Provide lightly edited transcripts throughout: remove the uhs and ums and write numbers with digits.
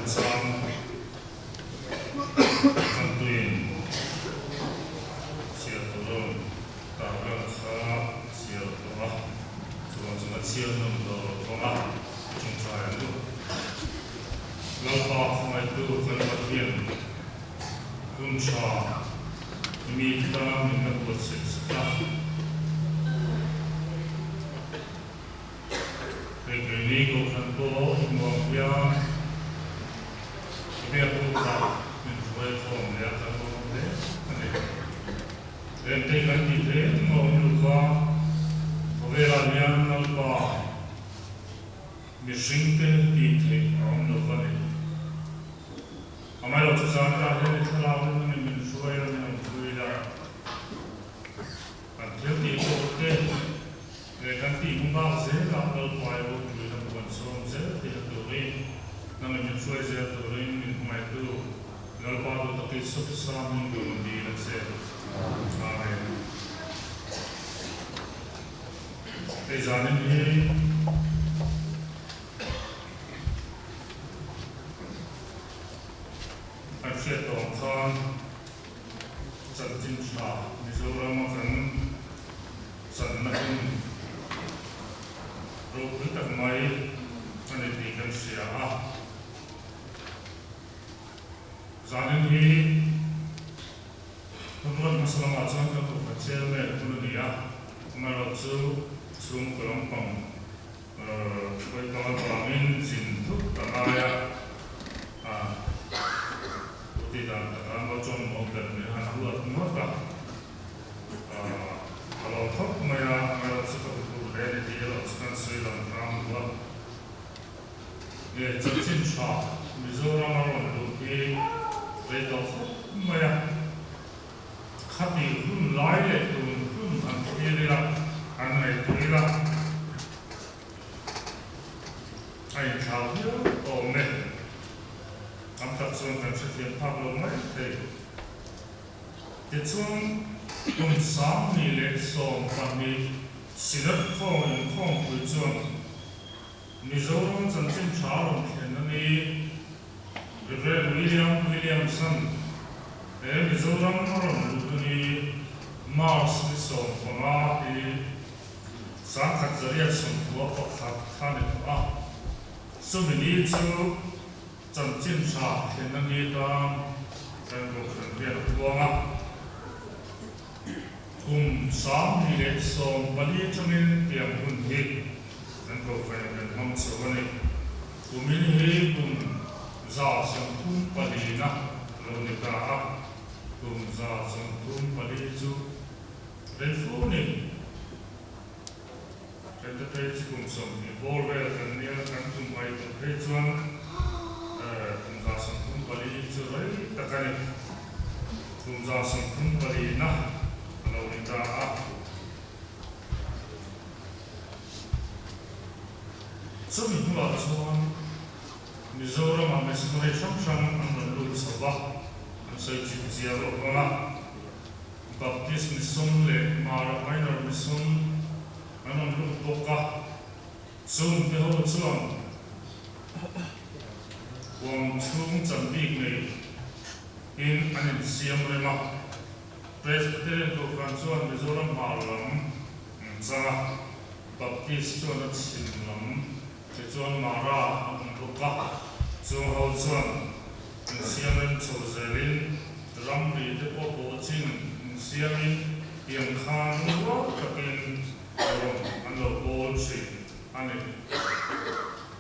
remchang Thangtuiin chhiar tur a rawn tarlan kha chhiar tawh a, chuvang chuan a chhiar nawm tawh lo vang a, ṭawngṭai an duh. Lalpa khawngaihtu kan Pathian hun ṭha i mite tan min la buatsaih sak a. Hei keini kohhran pawh i hmuh ang hian i biak bukah min hruai khawm leh a kan awm hle a ni. Rentei kan tih theih engmah awm lo kha khawvelah hian Lalpa mihringte tih theih a awm lo va ni. Amaherawhchu zanah hian i thlalak in a min hruai a min awmpui la. Kan thil tih pawh te leh kan tih hmu bak zelah Lalpai ropuina puan sawm zel tih a turin, nang in min hruai zel turin min hmangaihtu Lalpa duh tak Isua Krista hming ka rawn dil a che. Amen. Hei zanin hi kan hriat tawh ang khan, Chanchin tha Mizorama kan channa hun ropui tak mai a ni tih kan hria a. Zanin hi hun rawn hmasa lamah chuan kan kohhran chairman hun a ni a, amaherawhchu chhungkaw lampang Vawi avangin zin thut ka ngai a, a ti dan taka an va chawm awm ber mai han ruat ngawt a, a lo thawk mai a, amaherawh chu ka huphurh hle a ni tih erawh chu kan sawi lang hrang lo a. Nge chanchin tha Mizoram a rawn luh hi rei tawh khawp mai a, khati hun lai leh tun hun han thlir ila, han ngaihtuah ila, A inthlau viau awm e. Tam tak chuan kan hrethiam phak lo mai thei. Tichuan, kum 2012 Synod khawng inkhawmpui chuan Mizoram chanchin tha rawn thlen a ni. Rev. William Williamson he Mizoram a rawn lut a ni. March ni 15 hi 1991 kha ni tawh a, chumi ni chu chanchin tha thlenna ni tan kan kohhran hian a puang a. Kum 2014 atangin tiang hun hi kan kohhranin kan hmang chho a ni. Kumin hi kum 134 na lo ni ta a, kum 134 chu Rei fu ni. Kan te phei chu kum 20 bawr vel kan nia, kan tum mai tawh phei chuan kum 134 chu rei tak a ni. Kum 134 na a lo ni ta a. Chumi hnuah chuan Mizoramah missionary hrang hrang an rawn lut chho va, an sawi chip zia rawh vang a. Baptist Mission leh Mara Minor Mission an rawn lut bawk a, chung te ho chuan huam chhung chan bik nei in an insiam rem a. Presbyterian Kohhran chuan Mizoram hmar lam an chang a, Baptist chuan a chhim lam tichuan Mara a awm bawk a, chung ho chuan insiam rem chho zelin ramri te pawh pawh chin insiamin tiang khan rual takin rawng an lo bawl thin a ni.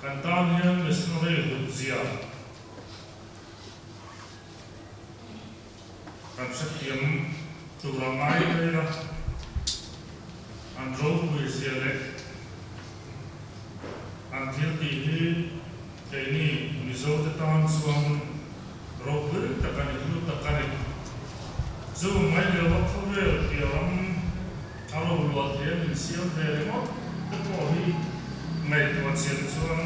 Kan tan hian missionary hlut zia kan hrethiam tur a ngai mai a, an ropui zia leh an thil tih hi keini Mizo te tan chuan ropui tak a ni, hlu tak a ni. Chu mai lova khawvel piah ram a ro luah thei a min siam ve ringawt te pawh hi ngaihtuah chian chuan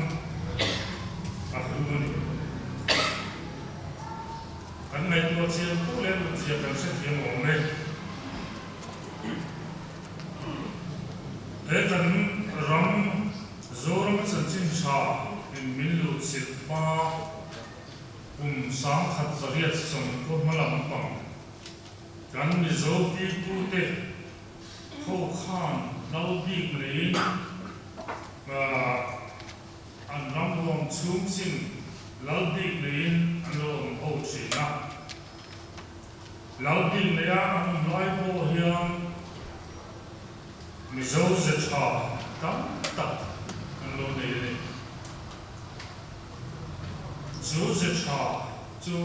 a hlu a ni. Kan ngaihtuah chian pawh leh lutzia kan hrethiam awm e. He kan ram Zoram chanchin tha in min luhchilh hma. Kum 1890 hma lampang kan Mizo pipute ho khan lal bik neiin an ram huam chhung chin lal bik neiin an lo awm ho thin a. Lal bik neia an awm lai pawh hian Mizo ze tha tam tak an lo nei a ni. Chu ze tha chu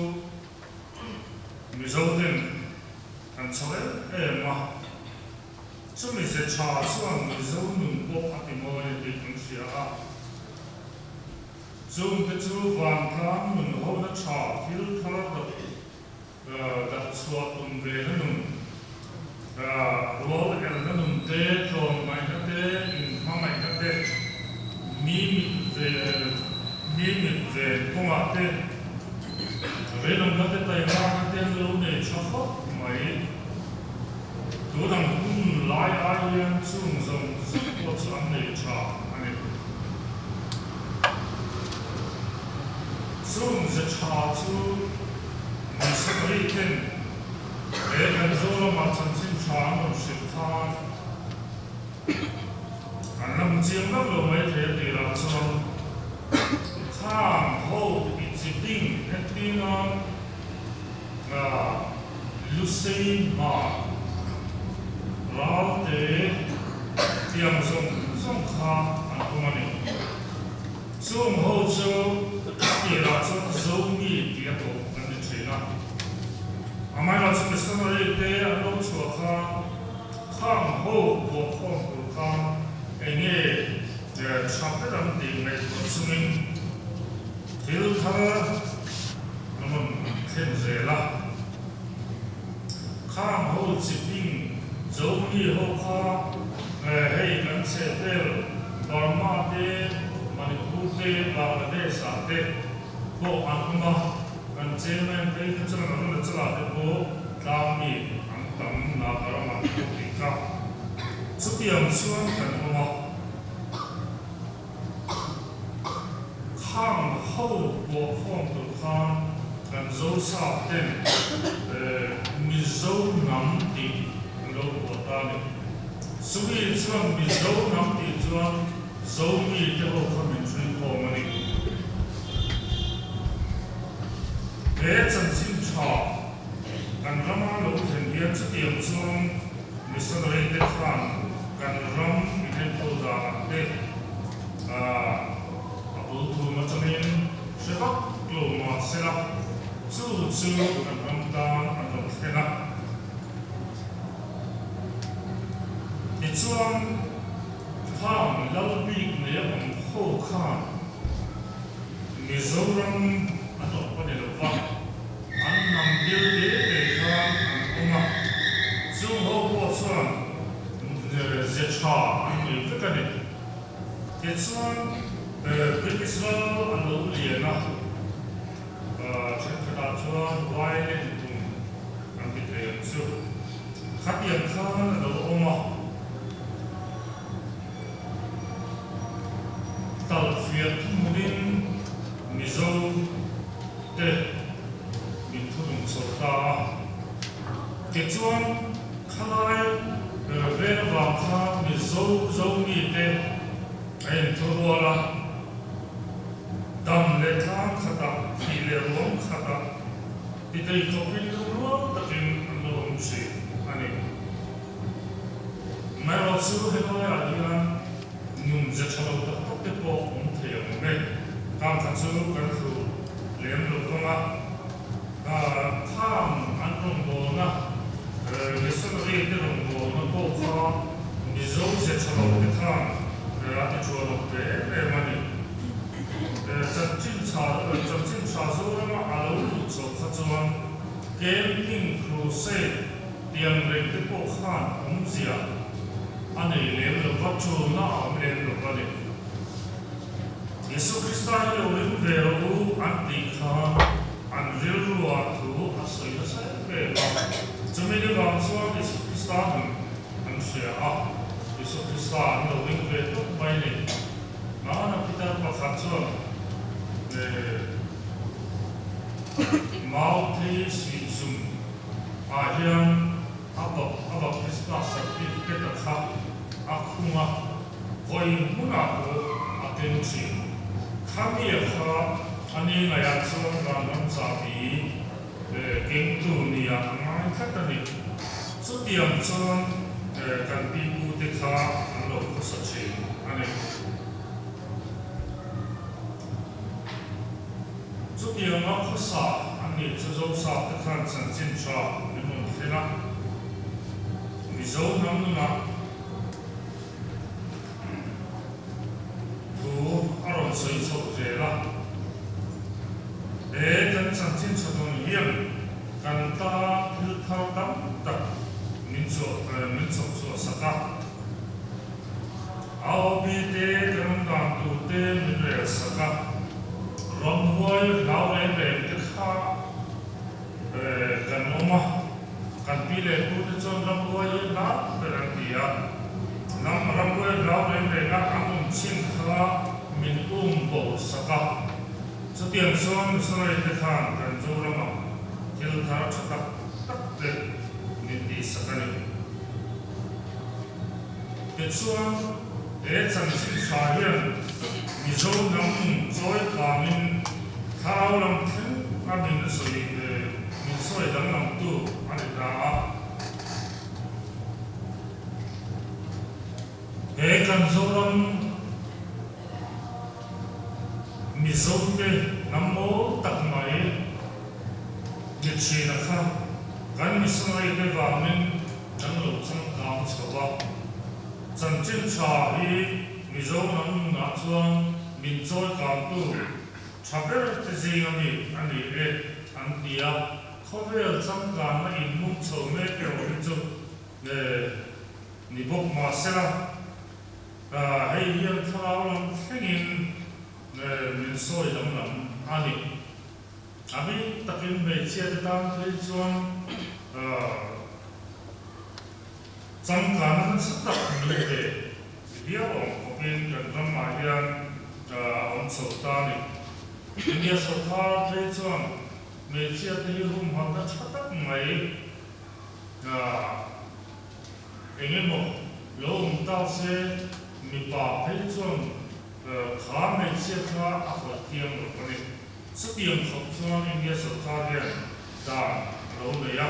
Mizo ten kan chho em em a, chumi ze tha chuan Mizo nun pawh a ti mawi a tih kan hria a. Chungte chu vantlang nun hona tha thil thar Dak chhuah tum ve na nun, rual elna nun te, tlawmngaihna te, inhmangaihna te, mi mit ve mi mit ven kawngah te, rinawmna te taimakna te an lo nei tha khawp mai. Tun ang hun lai ai hian chung zawng zawng pawh chu an nei tha a ni. Chung ze tha chu missionary ten he kan Zoramah chanchin tha an rawn hrilh khan an la hmu chiang vak lo mai thei a tirah chuan khang ho inchiping entirna Lusei hmar ralte tiang zawng zawng kha an awm a ni. Chung ho chu a tirah chuan Zomi tih a tawp an ni thin a. Amaherawhchu missionary te an lo chhuah khan khang ho kuahkhawm tur khan eng nge tha ber an tih ngaihtuah chungin thil thar an rawn thlen zel a. Khang ho chiping Zomi ho kha hei kan chheh vel Burma te, Manipur te, Bangladesh ah te pawh an awm a, kan chairman phei kha chuan Arunachal ah te pawh tlangmi an tam Nagaram ah te pawh tih kha chutiang chuan kan awm a. Khang ho pawh khawm tur khan kan Zosap ten Mizo hnam tih an lo buat ta a ni. Chumi chuan Mizo hnam tih chuan Zomi te ho kha min hrui khawm a ni. He chanchin tha kan rama lo thlen hian chutiang chuan Missionary te khan kan ram inenkawl danah te a bul thum atangin hre vak lo mah sela, chu chu kan ram tan an rawn thlen a. Tichuan, khang lal bik nei a awm ho khan Mizoram an awp a ni lo va, an hnam bil te te khan an awm a, chung ho pawh chuan ze tha an nei vek a ni. Tichuan, British ral an lo lian a, thenkhatah chuan violin tum an ti thei ang chu. Khatiang khan a lo awm a, talhfiah thuhmunin Mizo te min thunun chho ta a. Tichuan, khalai vel avang khan Mizo Zomite a inthurual a, dam leh tlang khatah, thih leh ruang khatah titei khawpin lungrual takin an lo awm thin a ni. Amaherawhchu helaiah hian nun ze tha lo tak tak te pawh awm thei ang awm e. Kang kha chu kan thlu lem lo vang a, khang an rawngbawlna, missionary te rawngbawlna pawh kha Mizo ze tha lo te khan a ti thuah lo ve em em a ni. Chanchin tha, chanchin tha Zorama a lo luh chhoh kha chuan camping crusade Tiang reng te pawh khan awmzia a nei lem lo va, ṭulna a awm lem lo va ni. Jesu Krista hi lo ring ve rawh u an tih khan an rilruah thu a sawi nasa em em a. Chumi ni vang chuan Jesu Krista nun an hria a, Jesu Krista an lo ring ve tawp mai ni. Hmana Peter pakhat chuan, Mauthei suihzum ah hian a a baptisma certificate a kha a khung a, vawi hmunah pawh a keng thin. Khami a kha a ni ngaihah chuan vanram chahbi kengtu nia a ngai tlat a ni. Chutiang chuan kan pi pute kha an lo khawsa thin a ni. Chutianga khawsa an nih chu Zosap te khan chanchin tha min rawn thlen a, Mizo hnam nunah thu a rawn sawi chhoh zel a. He kan chanchin tha dawn hian kan tan thil thar tam tak min min chhawp chhuah sak a. AOB te kan awm dan tur te min rel sak a, ramhuai hlau reng reng te kha kan awm a, kan pi leh pu te chuan ramhuai hi hlau ber an ti a, lam ramhuai hlau reng reng a an awm chin kha min um bo sak a, chutiang chuan missionary te khan kan Zoramah thil thar tha tak tak te min tih sak a ni. Tichuan, he chanchin tha hian Mizo hnam chawi vangin thlarau lam thleng a min sawi min sawi danglamtu a ni ta a. He kan Zoram Mizote hnam mawl tak mai ni thin a kha kan missionary te vangin kan lo changkang chho a. Chanchin tha hi Mizo hnam nunah chuan min chawikangtu tha ber te zinga mi a ni e an ti a, khawvel changkanna inmung chho mek erawh hi chu ni bawk mahsela hei hian thlarau lam thlengin min sawi danglam a ni. A bik takin hmeichhia te tan phei chuan changkanna nasa tak min pe viau awm khawpin kan ramah hian a awm chho ta a ni. India sawrkar phei chuan hmeichhia te hi humhalhna tha tak mai Eng emaw lo awm ta se mipa phei chuan kha hmeichhia kha a hawlh thiang lo a ni. Chutiang khawp chuan India sawrkar hian dan a lo nei a.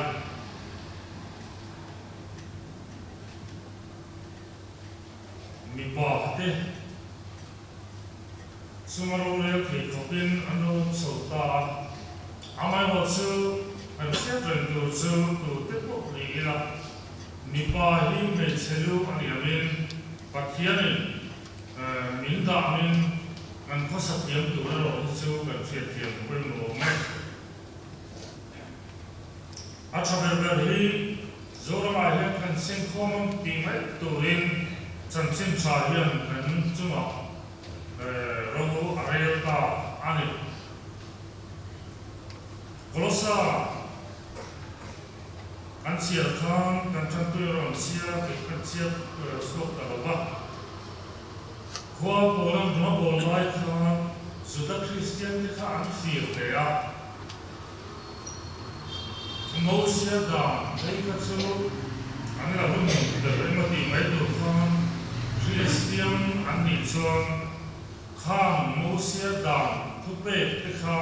Mipa te chunga rorel thei khawpin an lo awm chho ta a. Amaherawh chu kan hriat reng tur chu tute pawh ni ila, mipa hi hmeichhe lu a ni angin Pathianin min dahmin kan khawsa thiam tur erawh hi chu kan hriatthiam pawimawh awm e. A tha ber ber hi Zoramah hian kan sengkhawm ang tih mai turin chanchin tha hian kan chungah ro a rel ta a ni. Kolosa kan chhiar khan kan tantui rawn chhiar tih kan chhiar chhuak ta lo va. Khua Paula nula bawl lai khan Juda Kristian te kha an fir hle a. Mosia dan phei kha chu an la hun ber emaw tih mai tur khan Kristian an nih chuan khang Mosia dan thupek te kha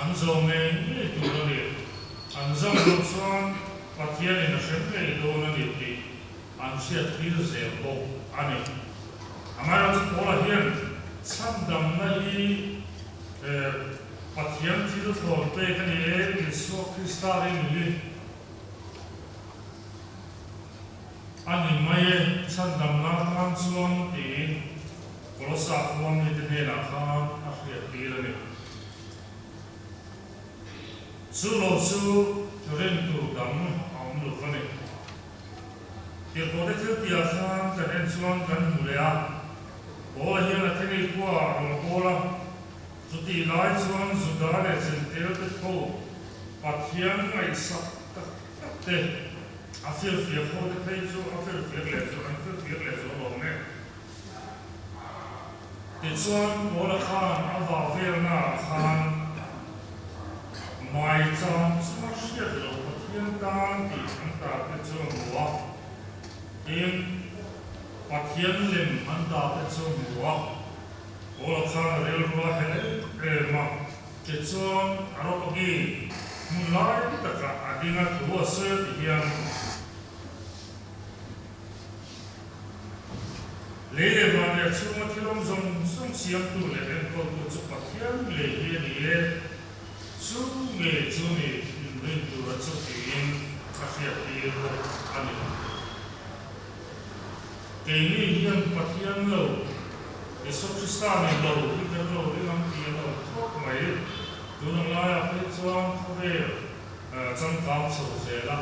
an zawm ngei ngei tur a ni. An zawm loh chuan Pathianin a hrem ngei dawn a ni tih an hriat tir zel bawk a ni. Amaherawhchu Paula hian chhandamna hi Pathian thil thlawn pek a ni e, Isua Krista ring hi a ni mai e, chhandamna atan chuan tiin Kolosa khua mite hnenah khan a hriat tir a ni. Chu lo chu rin tur dang a awm lo va ni. Tirhkohte thil tihah khan kan en chuan kan hmu leh a, Paula hian Atheni khuaah a rawn kawl a, chutih lai chuan Juda leh Jentail te tho Pathian ngaihsak tak tak te a firfiak ho te phei chu a firfiak leh chu an firfiak leh zual awm e. Tichuan Paula khan a vah velnaah khan. Maicham chunga hriat loh Pathian tan tih an tar te chu a hmu a, tin, Pathian lem an dah te chu a hmu a. Paula khan a rilru a hel em em a, tichuan Areopagi hmun lai takah a ding a thu a sawi a ti hian, Lei leh van leh chhunga thil awm zawng zawng siamtu leh enkawltu chu Pathian ngei hi a ni e. Chu ngei chu ni inrin tura chu tiin a hriattir bawk a ni. Keini hian Pathian lo, Isua Krista ni lo hi kan lo ring ang tih an awm khawp mai. Tun ang laiah phei chuan khawvel changkang chho zel a.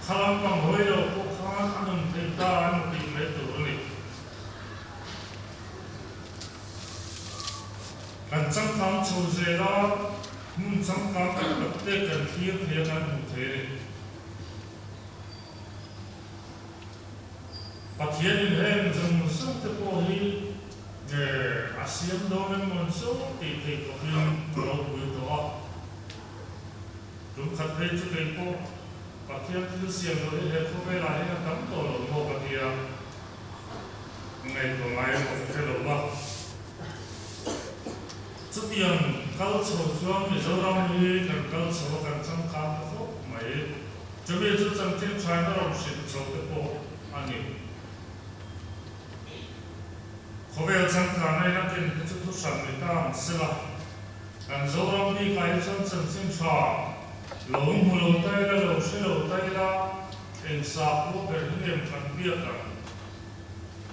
Kha lampang hawi lo pawh khan a nun theih ta emaw tih mai tur a ni. Kan changkang chho zel a, hmun changkang tak tak te kan thlir thei a, kan hmuh thei a ni. Pathianin heng zawng zawng te pawh hi a siam dawn emaw chu tih theih khawpin a lo pui tawh a. Tum khat phei chu kei pawh Pathian thil siam loh hi he khawvelah hian a tam tawh lo maw ka tia, ngaihtuah ngai emaw ka hre lo va. Chutiang kal chho chuan Mizoram hi kan kal chho a, kan changkang ta khawp mai. Chumi chu chanchin thaina rawn hrilh chho te pawh a ni. Khawvel changkanna in a ken te chu thuhran ni ta ang sela. Kan Zoram bikah hi chuan chanchin tha lo hmu lo ta ila, lo hre lo ta ila, eng sakhua ber hi nge kan biak ang?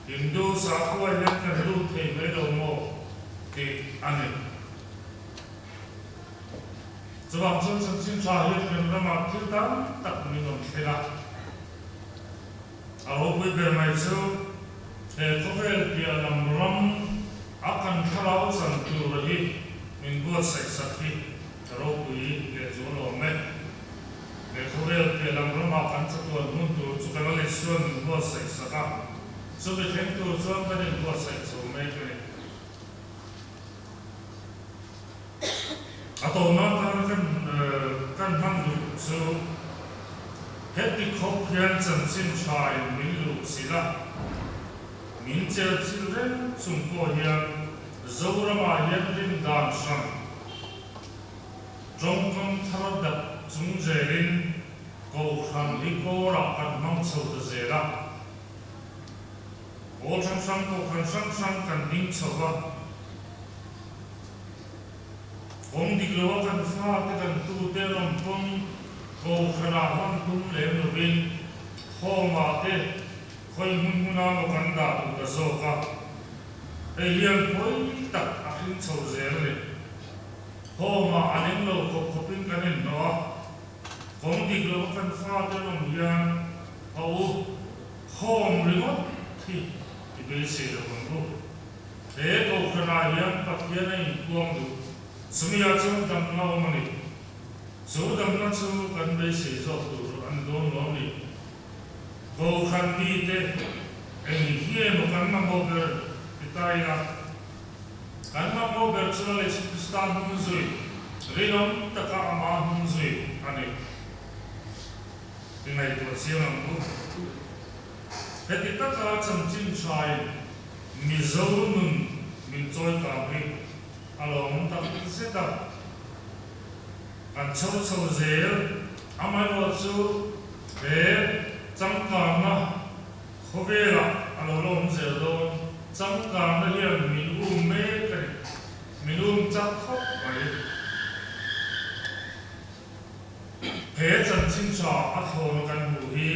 Hindu sakhua hian kan lut thei mai lo maw tih a ni. Chuvang chuan chanchin tha hian kan ramah thil tam tak min rawn thlen a. A ropui ber mai chu he khawvel piah lam ram a kan thlarau chan tur hi min buatsaih sak hi a ropui leh zual awm e. He khawvel piah lam ramah kan chatuan hmun tur chu kan Lisuan min buatsaih sak a, chumi thleng tur chuan kan inbuatsaih chho mek a ni. A tawhna atana kan kan hman duh chu heti khawp hian chanchin thain min luh chilh a, min chel chilh reng chung pawh hian Zoramah hian rin dan hran tawngkam thar dap chung zelin Kohhran hi kawrah kan hmang chho ta zel a. Pawl hrang hrang, kohhran hrang hrang kan ding chho va, kawng dik loa kan fate kan tute an awm pawn kohhranah hman tum lem lovin home-ah te khawi hmun hmuna maw kan dah duh ta zawk a, hei hian pawi tak a hring chho zel a ni. Home-ah a leng lo khawp khawpin kan inhnawh a, kawng dik loa kan fate an awm hian a u. Khawm ringawt hi i beisei lo ang u. He Kohhranah hian Pathian a inpuang duh. Chumi-ah chuan damna awm a ni. Chu damna chu kan beisei zawk tur a ni dawn lo ni. Kohhran mite eng hi emaw kan mamawh ber ti ta ila, kan mamawh ber chu Lal Isu Krista hnung zui, rinawm taka amah hnung zui a ni. I ngaihtuah chiang ang u. Heti taka chanchin thain Mizo nun min chawi kang hi a lawmawm tak zet a. Kan chho chho zel, amaherawh chu he changkanna khawvelah a lo la awm zel dawn. Changkanna hian min um mek a ni, min um chak khawp mai. He chanchin tha a thlawn kan hmuh hi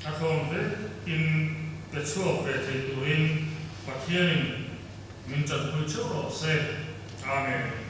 a thlawn vekin pe chhuak ve thei turin Pathianin min tanpui theuh rawh se. Amen.